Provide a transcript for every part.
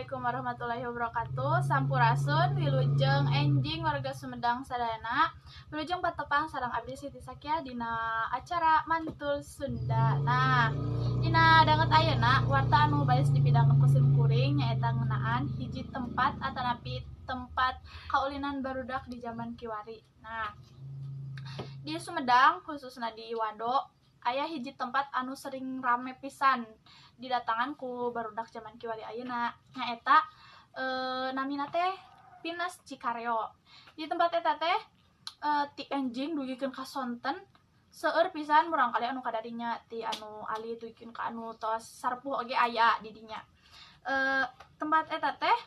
Assalamualaikum warahmatullahi wabarakatuh. Sampurasun, wilujeng enjing warga Sumedang sadayana. Wilujeng patepang sareng abdi Siti Sakia dina acara Mantul Sunda. Nah, dina danget ayeuna warta anu bais dipidangkeun ku sim kuring nyaeta ngeunaan hiji tempat atanapi tempat kaulinan barudak di zaman kiwari. Nah, di Sumedang khususna di Wado aya hiji tempat anu sering rame pisan didatangan ku barudak zaman kiwari ayeuna nyaeta namina teh Pinus Cikareo. Di tempat eta teh ti enjing dugikeun ka sonten seueur pisan murangkali anu kadarinya ti anu alit dugikeun ka anu tos sarpuh oge aya di dinya. Tempat eta teh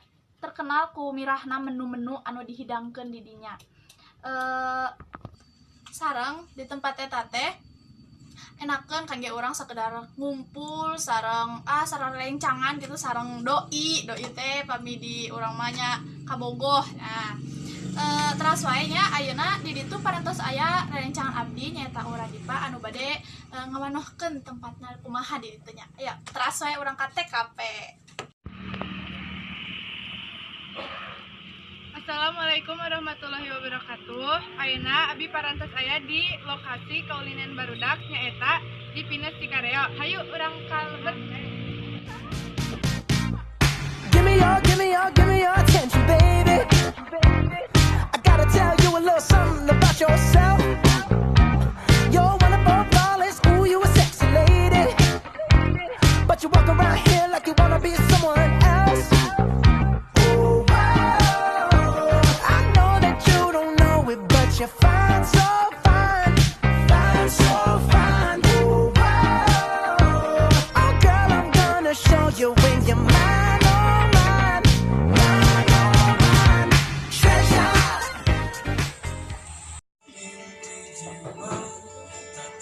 terkenal ku mirahna menu-menu anu dihidangkeun di dinya. Sareng di tempat eta teh enakeun kangge urang sekedar ngumpul sareng sareng rencangan gitu sareng doi teh pami di urang mah nya kabogoh. Nah, teras wae nya ayeuna di ditu parantos aya rerencangan abdi nyaeta Aura Dipa anu bade ngawanohkeun tempatna kumaha di ditu nya. Aya teras wae urang ka TKP. Assalamualaikum warahmatullahi wabarakatuh. Ayeuna abi parantos aya di lokasi kaulinan barudak nyaeta di Pinus Cikareo. Hayu urang kalebet. Give me your, give me your, give me your attention, baby. I gotta tell you a little something about yourself. You're wonderful, flawless, ooh, you a sexy lady. But you walk around here like you wanna be someone else. Oh, I know that you don't know it, but you're fine, so fine, fine, so fine. Oh, oh, girl, I'm gonna show you when you're mine, oh mine, mine, oh mine, treasure.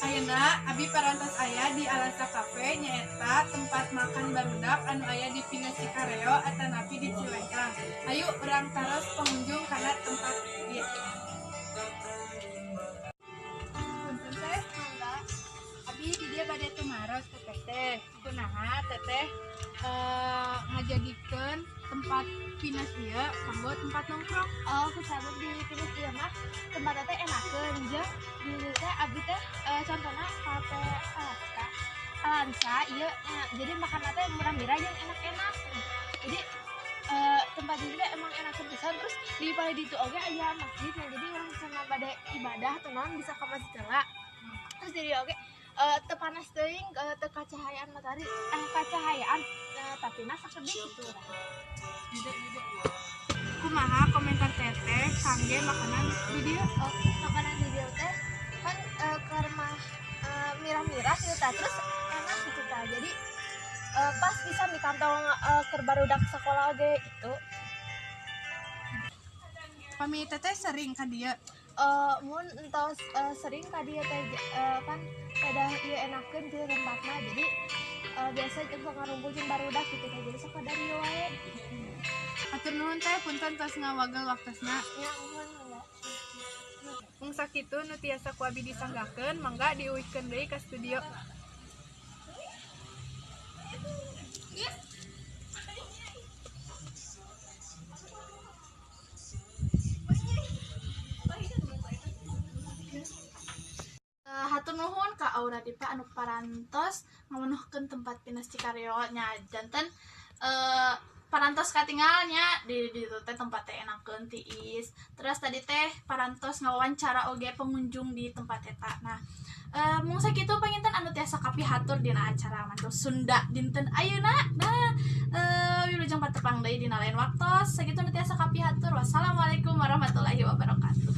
Ayeuna abi parantos aya di Alansa Cafe nyaeta tempat makan barudak anu aya di Pinus Cikareo atanapi di Cilengkrang. Ayo urang taros pengunjung kana tempat ieu. Punten teh, mangga. Abi di dieu bade tumaros teh teteh. Kunaha teteh ngajadikeun tempat Pinus ieu kanggo tempat nongkrong? Oh, kusabab di Pinus ieu mah tempatna teh enakeun jeung di dieu teh abdi teh contohna kafe Alaska Alansa ieu jadi makanna teh murah-murah jeung enak-enak. Jadi tempat di dieu emang enak pisan, terus di paling ditu oge aya masjid, nah jadi urang bisa bade ibadah atau naon bisa ka masjid heula. Terus jadi oge teu panas teuing, teu kacahayaan matahari, kacahayaan tapi na sakedik gitu lah. Kumaha komentar teteh kangge makanan di dieu? Oh, makanan di dieu teh kan karena mirah-mirah gitu tah, terus enak gitu tah. Jadi pas pisan di kantong keur barudak sekolah oge gitu. Pami teteh sering ka dieu? Mun entos sering ka dieu teh kan pedah ieu enakeun gitu tempatna. Jadi biasa jeung sok ngarumpul jeung barudak gitu teh. Jadi sok ka dieu wae. Hatur nuhun teh, punten tos ngawagel waktosna. Ya, nuhun mangga. Mung sakitu nu tiasa ku abi disanggakeun, mangga diuihkeun deui ka studio. Hatur nuhun ka Aura Dipa anu parantos ngawenuhkeun tempat Pinus Cikareo nya janten parantos katingal nya di ditu teh tempat teh enakeun tiis. Terus tadi teh parantos ngawawancara oge pengunjung di tempat eta. Nah, mung sakitu panginten anu tiasa kapihatur dina acara Mantul Sunda dinten ayeuna. Nah, wilujeng patepang deui dina lain waktos. Sakitu anu tiasa kapihatur. Wassalamualaikum warahmatullahi wabarakatuh.